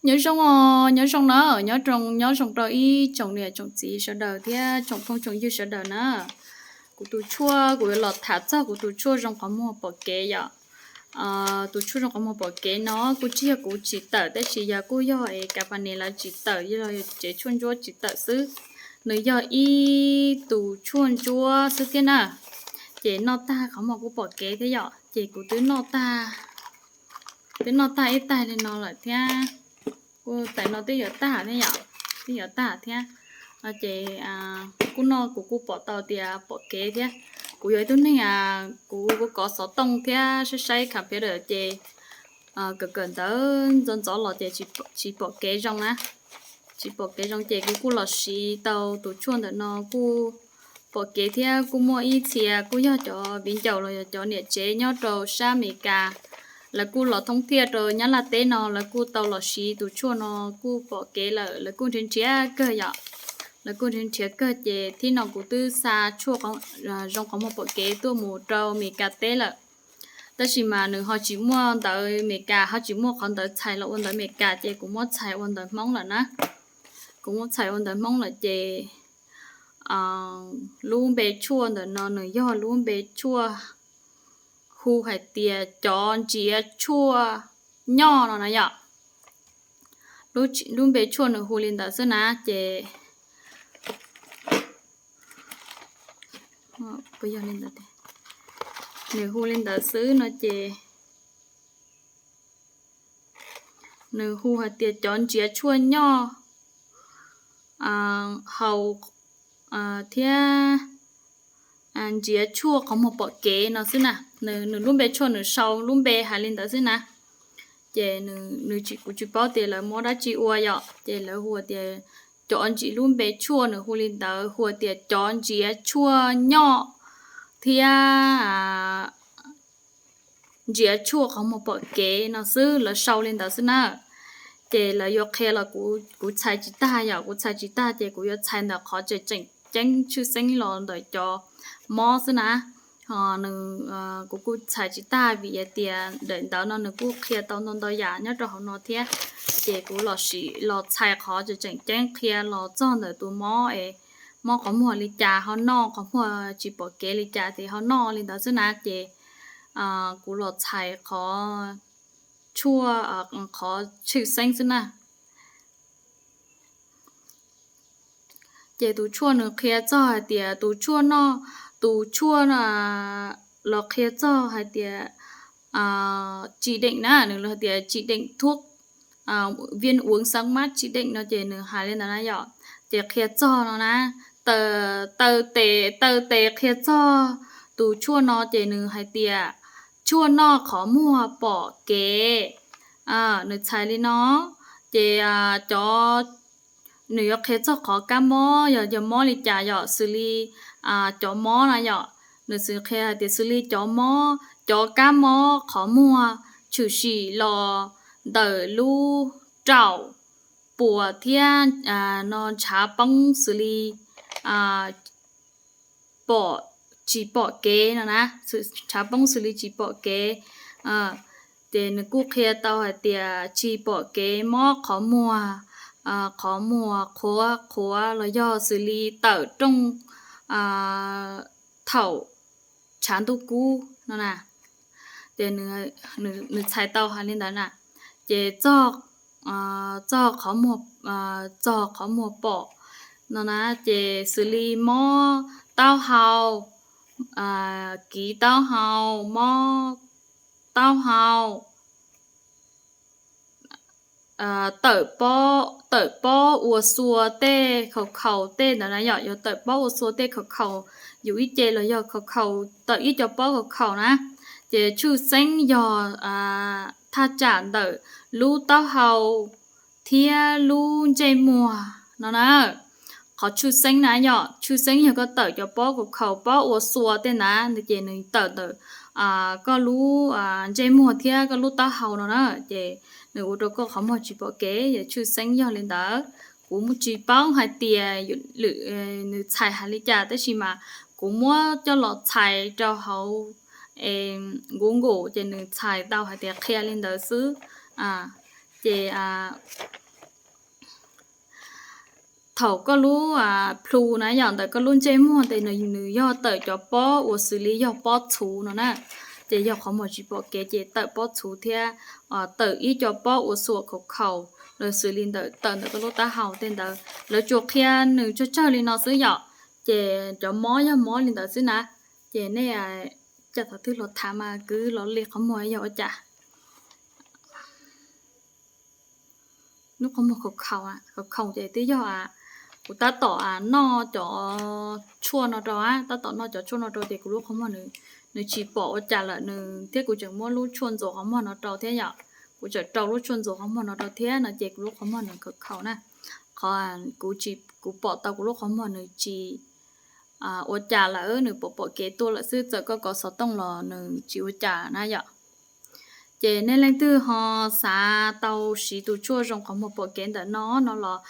Nyob zoo os, nyob zoo na, nyob zoo, nyob zoo rau ib tsoom niam tsoom txiv sawv daws thiab tsoom phooj tsoom ywg sawv daws na. Kuv tus tshuaj, kuv yuav los tham txog kuv tus tshuaj zoo qhov muag pom kev yom. Tus tshuaj zoo qhov muag pom kev no kuj tsis yog kuv tsim tawm, tab sis yog kuj yog es ka pa ne lawv tsim tawm, yog tsev tshuaj ntsuab tsim tawm xwb. Nws yog ib tus tshuaj ntsuab xwb thiab na. Ces noj tag qhov muag kuj pom kev thiab yom, ces kuv twb noj tag, twb noj tag ib taig li no lawm thiab. Kuj tam no twb yuav tag thiab yom, twb yuav tag thiab. Ces kuj noj kuv kuj pom tau tias pom kev thiab. Kuv yog ib tug neeg, kuv kuj kov xov tooj thiab saib saib computer ces kawm kawm ntawv ntxov ntxov los ces tsis pom kev zoo na. Tsis pom kev zoo ces kuv kuj los siv tau tus tshuaj ntawm no kuj pom kev thiab. Kuj muaj ib txhia kuj yog cov viv ncaus los yog cov niam tsev nyob rau sab Amelikas, lawv kuj los thoob thiaj rau Nyab Laj teb no, lawv kuj tau los siv tus tshuaj no kuj pom kev lawm, lawv kuj nrhiav nrhiav kawg yom. Lawv kuj nrhiav nrhiav kawg ces thib no kuv twb xa tshuaj zoo qhov muag pom kev tuaj mus rau Amelikas teb lawm. Tab sis mas nws ho tsis muaj ntawv Amelikas, ho tsis muaj qhov ntawv txhais los ua ntawv Amelikas ces kuv muab txhais ua ntawv Hmoob lawm na. Kuv muab txhais ua ntawv Hmoob lawm ces lub npe tshuaj ntawm no nws yog lub npe tshuaj hu hais tias cov ntsiav tshuaj nyoj no na yom. Lub npe tshuaj nws hu li ntawd xwb na ces, nws hu li ntawd xwb no ces nws hu hais tias cov ntsiav tshuaj nyoj hau thiab ntsiav tshuaj qhov muag pom kev no xwb na. Nws lub npe tshuaj nws sau lub npe hais li ntawd xwb na. Ces nws, kuv tsis paub tias lawv muab dab tsi ua yom, ces lawv hu tias cov ntsis lub npe tshuaj nws hu li ntawd, hu tias cov ntsiav tshuaj nyoj thiab ntsiav tshuaj qhov muag pom kev no xwb, lawv sau li ntawd xwb na. Ces lawv yuav qhia los kuv txhais tsis tag yom, kuv txhais tsis tag ces kuv yuav txhais ntawm qhov tseem tseem ceeb tshwj xeeb los ntawm cov mob xwb na. Kuv kuj txhais tsis tag vim hais tias daim ntawv no nws kuj qhia tau ntau ntau yam nyob rau hauv no thiab. Ces kuv los sim los txhais qhov tseem tseem ceeb qhia los txog ntawm tus mob es mob qhov muag li cas ho noj, qhov muag tsis pom kev li cas ces ho noj li ntawd xwb na. Ces kuv los txhais qhov tshuaj, qhov tshwj xeeb xwb na. Ces tus tshuaj nws qhia txog hais tias tus tshuaj no, tus tshuaj los qhia txog hais tias chỉ định na, nws hais tias chỉ định thuốc viêm uống sáng mát chỉ định no ces nws hais li ntawd na yom. Ces qhia txog no na, taw tes, taw tes qhia txog tus tshuaj no ces nws hais tias tshuaj noj qhov muag pom kev. Nws txhais li no, ces cov, nws yuav qhia txog qhov kab mob, yog yog mob li cas yom, xws li cov mob na yom, nws xws qhia hais tias xws li cov mob, cov kab mob qhov muag tshwm sim los ntawm lub raum puas thiab no ntshav poob xws li pom, tsis pom kev no na, ntshav poob xws li tsis pom kev. Ces nws kuj qhia tau hais tias tsis pom kev mob qhov muag, qhov muag qhuav qhuav los yog xws li tawm rooj thaum tshav ntuj kub no na. Ces nws txhais tau hais li ntawd na. Ces txog, txog qhov muag, txog qhov muag pom no na, ces xws li mob taub hau, kiv taub hau, mob taub hau, tawm pob, tawm pob ua xua tej khaus khaus tej ntawd na yom, yuav tawm pob ua xua tej khaus khaus, yus ib ce los yog khaus khaus, tawm ib co pob khaus khaus na. Ces tshwj xeeb yog thaj tsam ntawm lub taub hau thiab lub ntsej muag no na. Qhov tshwj xeeb na yom, tshwj xeeb yog koj tawm cov pob khaus khaus, pob ua xua tej ntawd ces nws tawm ntawm koj lub ntsej muag thiab koj lub taub hau no na, ces nws ua rau koj qhov muag tsis pom kev, yog tshwj xeeb yog li ntawd. Kuv tsis paub hais tias nws txhais hais li cas, tab sis mas kuv muab coj los txhais rau hauv Google ces nws txhais tau hais tias qhia li ntawd xwb. Ces thaum koj lub plhu na yom, ntawm koj lub ntsej muag tes nws yog tawm cov pob uas xws li yog pob txhuv no na. Ces yog qhov muag tsis pom kev ces tawm pob txhuv thiab tawm ib co pob uas xuam khaum khaum los xws li ntawm tawm ntawm koj lub taub hau tej ntawd. Lawv tsuas qhia nws tsawg tsawg li no xwb yom. Ces cov mob yog mob li ntawd xwb na. Ces nej caj thaum twg los tham mas kwv los li qhov muag yog ua cas. Lub qhov muag khaum khaum, khaum khaum ces twb yog kuv tab tom noj cov tshuaj no rau, tab tom noj cov tshuaj no rau ces kuv lub qhov muag nws tsis pom ua cas lawm nws thiab kuv tseem muab lub tshuaj ntxuav qhov muag no rau thiab yom. Kuv tseem rau lub tshuaj ntxuav qhov muag no rau thiab no ces kuv lub qhov muag nws khaum khaum na. Qhov kuv tsis, kuv pom tau kuv lub qhov muag nws tsis ua cas lawm, nws pom pom kev tuaj lawm xwb, txawm koj kov xov tooj los nws tsis ua cas na yom. Ces nej leej twg ho xav tau siv tus tshuaj zoo qhov muag pom kev ntawm no no los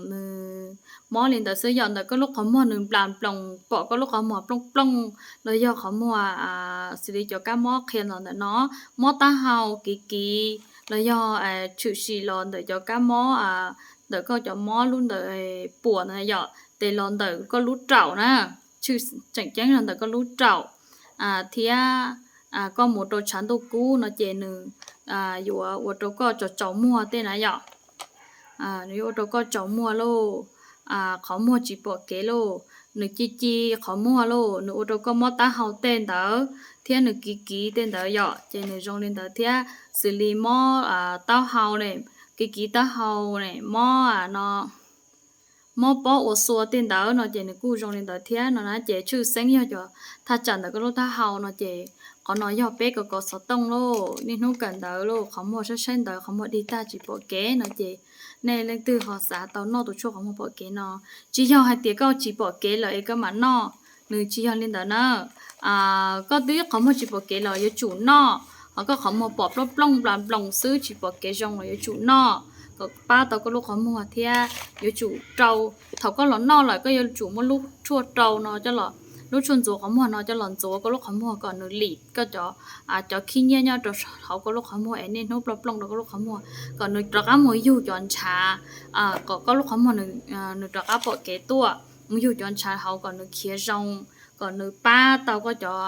nws mob li ntawd xwb yom, ntawm koj lub qhov muag nws nplas nploos pom koj lub qhov muag plooj plooj los yog qhov muag xws li cov kab mob qhia los ntawm no, mob taub hau kiv kiv los yog tshwm sim los ntawm cov kab mob ntawm koj cov mob lub ntawm puas ntawd yom, tes los ntawm koj lub raum na, tshwj, tseem ceeb los ntawm koj lub raum thiab koj mus rau tshav ntuj kub no ces nws yuav ua rau koj tsaus tsaus muag tej na yom. Nws yuav ua rau koj tsaus muag lauj, qhov muag tsis pom kev lauj, nws ci ci qhov muag lauj, nws ua rau koj mob taub hau tej ntawd thiab nws kiv kiv tej ntawd yom, ces nws zoo li ntawd thiab xws li mob taub hau ne, kiv kiv taub hau ne, mob no, mob pob ua xua tej ntawd no ces nws kuj zoo li ntawd thiab no na. Ces tshwj xeeb yog cov thaj tsam ntawm koj lub taub hau no ces qhov no yog peb kov kov xov tooj lauj, niaj hnub kawm ntawv lauj, qhov muag saib saib ntawv, qhov muag dig tag tsis pom kev no ces nej leej twg ho xav tau noj tus tshuaj qhov muag pom kev no, tsis yog hais tias koj tsis pom kev lawm es koj mam noj, nws tsis yog li ntawd na. Koj twb qhov muag tsis pom kev los yuav tsum noj, ho koj qhov muag pom plooj plooj nplas nploos xwb tsis pom kev zoo los yuav tsum noj kom pab tau koj lub qhov muag thiab yuav tsum rau, thaum koj los noj lawm koj yuav tsum muab lub tshuaj rau no coj los, lub tshuaj ntxuav qhov muag no coj los ntxuav koj lub qhov muag kom nws lim koj cov, cov khib nyiab nyob rau hauv koj lub qhov muag es niaj hnub plooj plooj rau koj lub qhov muag kom nws rov qab mus yug cov ntshav, kom koj lub qhov muag nws rov qab pom kev tuaj, mus yug cov ntshav hauv kom nws khiav zoo, kom nws pab tau koj cov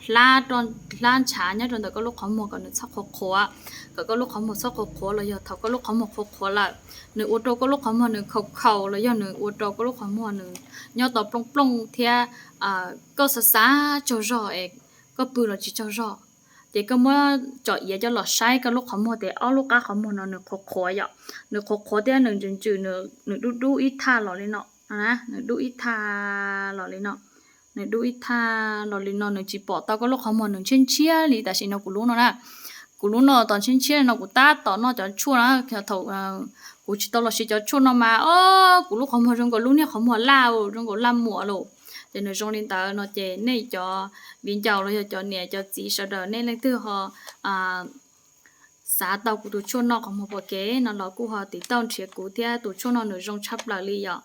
hlab, hlab ntshav nyob rau ntawm koj lub qhov muag kom nws txhob qhuav qhuav, kom koj lub qhov muag txhob qhuav qhuav los yog thaum koj lub qhov muag qhuav qhuav lawm, nws ua rau koj lub qhov muag nws khaum khaum los yog nws ua rau koj lub qhov muag nws nyob tau plooj plooj thiab koj xav xav tsaug zog es koj pw los tsis tsaug zog, ces koj muab tsom iav coj los saib koj lub qhov muag tes ob lub qab qhov muag no nws qhuav qhuav yom, nws qhuav qhuav thiab nws ntsws ntsws, nws dub dub ib thaj los li no, nws dub ib thaj los li no, nws dub ib thaj los li no nws tsis pom tau koj lub qhov muag nws ntshiab ntshiab li tam sim no kuv lub no na. Kuv lub no tos ntshiab ntshiab li no kuv tab tom noj cov tshuaj na, thaum kuv tsis tau los siv cov tshuaj no mas o, kuv lub qhov muag zoo nkaus lub niag qhov muag laj, zoo nkaus laj muam lauj. Ces nws zoo li ntawd no ces nej cov viv ncaus los yog cov niam cov txiv sawv daws nej leej twg ho xav tau kuv tus tshuaj noj qhov muag pom kev no los kuj ho tiv tauj nrhiav kuv thiab, tus tshuaj no nws zoo tshaj plaws li yom.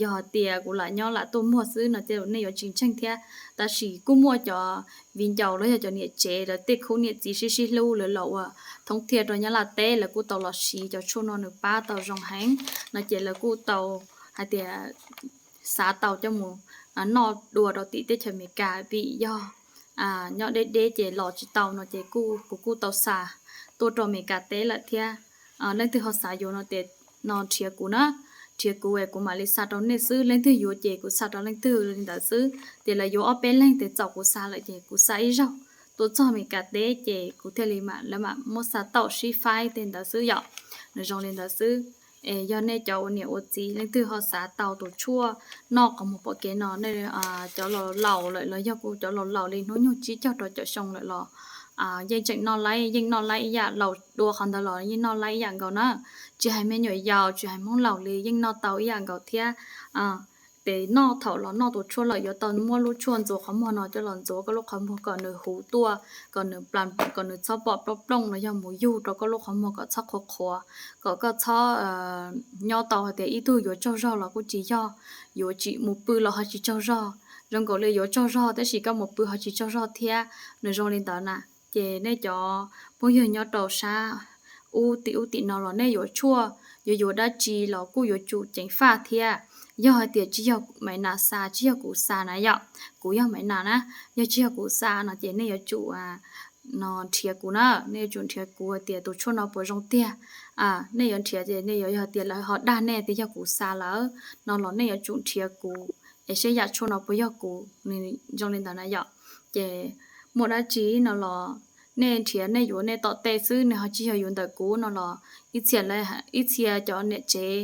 Yog hais tias kuv lam nyob lam tuaj muag xwb no ces nej yuav tsis ntseeg thiab, tab sis kuj muaj cov viv ncaus los yog cov niam tsev lawv tej khub niam txiv sib sib hlub lawv los ua thoob thiaj rau Nyab Laj teb lawv kuj tau los siv cov tshuaj no nws pab tau zoo heev no ces lawv kuj tau hais tias xav tau coj mus noj dua rau tim teb chaws Amelikas vim yog nyob deb deb ces los tsis tau no ces kuv kuj tau xa tuaj rau Amelikas teb lawm thiab. Leej twg ho xav yuav no ces no nrhiav kuv na, nrhiav kuv es kuv mam li xa rau nej xwb, leej twg yuav ces kuv xa rau leej twg li ntawd xwb, ces lawv yuav ob peb leeg ces txaus kuv xa lawm ces kuv xa ib zaug tuaj txog Amelikas teb ces kuv thiaj li mam, lawv mam muab xa tau sib faib tej ntawd xwb yom. Nws zoo li ntawd xwb. Es yog nej cov ua niam ua txiv leej twg ho xav tau tus tshuaj noj qhov muag pom kev no, nej cov laus laus lawm los yog kuv cov laus laus li hnub nyoog tsib caug rau caum xyoo lawm los yeej tseem noj laib, yeej noj laib ib yam, laus dua qhov ntawd los yeej noj laib ib yam nkaus na. Tsis hais me nyuam yaus tsis hais Hmoob laus li yeej noj tau ib yam nkaus thiab. Ces noj, thaum los noj tus tshuaj lawm yuav tau muab lub tshuaj ntxuav qhov muag no coj los ntxuav koj lub qhov muag kom nws huv tuaj, kom nws plas, kom nws txhob pom plooj plooj los yog mus yug rau koj lub qhov muag kom txhob qhuav qhuav, kom koj txhob nyob tau hais tias ib tug yuav tsaug zog los kuj tsis yog, yuav tsis mus pw los ho tsis tsaug zog, zoo nkaus li yuav tsaug zog tab sis koj mus pw ho tsis tsaug zog thiab. Nws zoo li ntawd na. Ces nej cov phooj ywg nyob rau sab ub tim ub tim no los nej yuav tshuaj, yuav yuav dab tsi los kuj yuav tsum ceev faj thiab. Yog hais tias tsis yog Maiv Nas xa, tsis yog kuv xa na yom, kuv yog Maiv Nas na, yog tsis yog kuv xa no ces nej yuav tsum no nrhiav kuv na, nej yuav tsum nrhiav kuv hais tias tus tshuaj no puas zoo tiag. Nej yuav nrhiav ces nej yuav, yog tias lawv ho dag nej tias yog kuv xa lawm no los nej yuav tsum nrhiav kuv es saib yam tshuaj no puas yog kuv, nws zoo li ntawd na yom. Ces muaj dab tsi no los nej nrhiav nej yuav nej tom tej xwb, nws ho tsis yog yuav ntawm kuv no los ib txhia, ib txhia cov niam tsev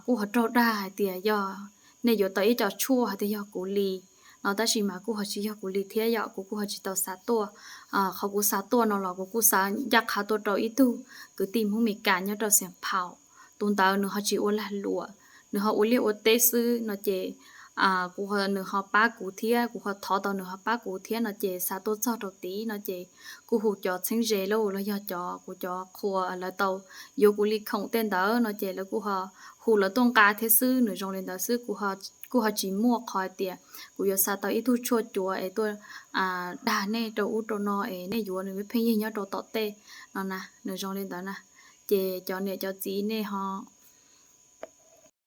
kuj ho raug dag hais tias yog nej yuav tau ib co tshuaj hais tias yog kuv li no, tab sis mas kuj ho tsis yog kuv li thiab yom, kuv kuj ho tsis tau xa tuaj. Qhov kuv xa tuaj no los kuv kuj xa ncaj qha tuaj rau ib tug kwv tij Hmoob Mes Kas nyob rau Xeev Phaum. Tus ntawd nws ho tsis ua lag luam, nws ho ua liaj ua teb xwb no ces kuv, nws ho pab kuv thiab, kuv ho thov tau nws ho pab kuv thiab no ces xa tuaj txog rau tid no ces kuj hu cov txheeb ze los yog cov, kuv cov qhua lawv tau yuav kuv li khoom tej ntawd no ces lawv kuj ho hu lawv tuaj nqa thiab xwb, nws zoo li ntawd xwb. Kuj ho tsis muaj qhov hais tias kuv yuav xa tau ib tug tshuaj cuav es tuaj dag nej rau ub rau no es nej yuav nws pheej yig nyob rau tom tej no na, nws zoo li ntawd na. Ces cov niam cov txiv nej ho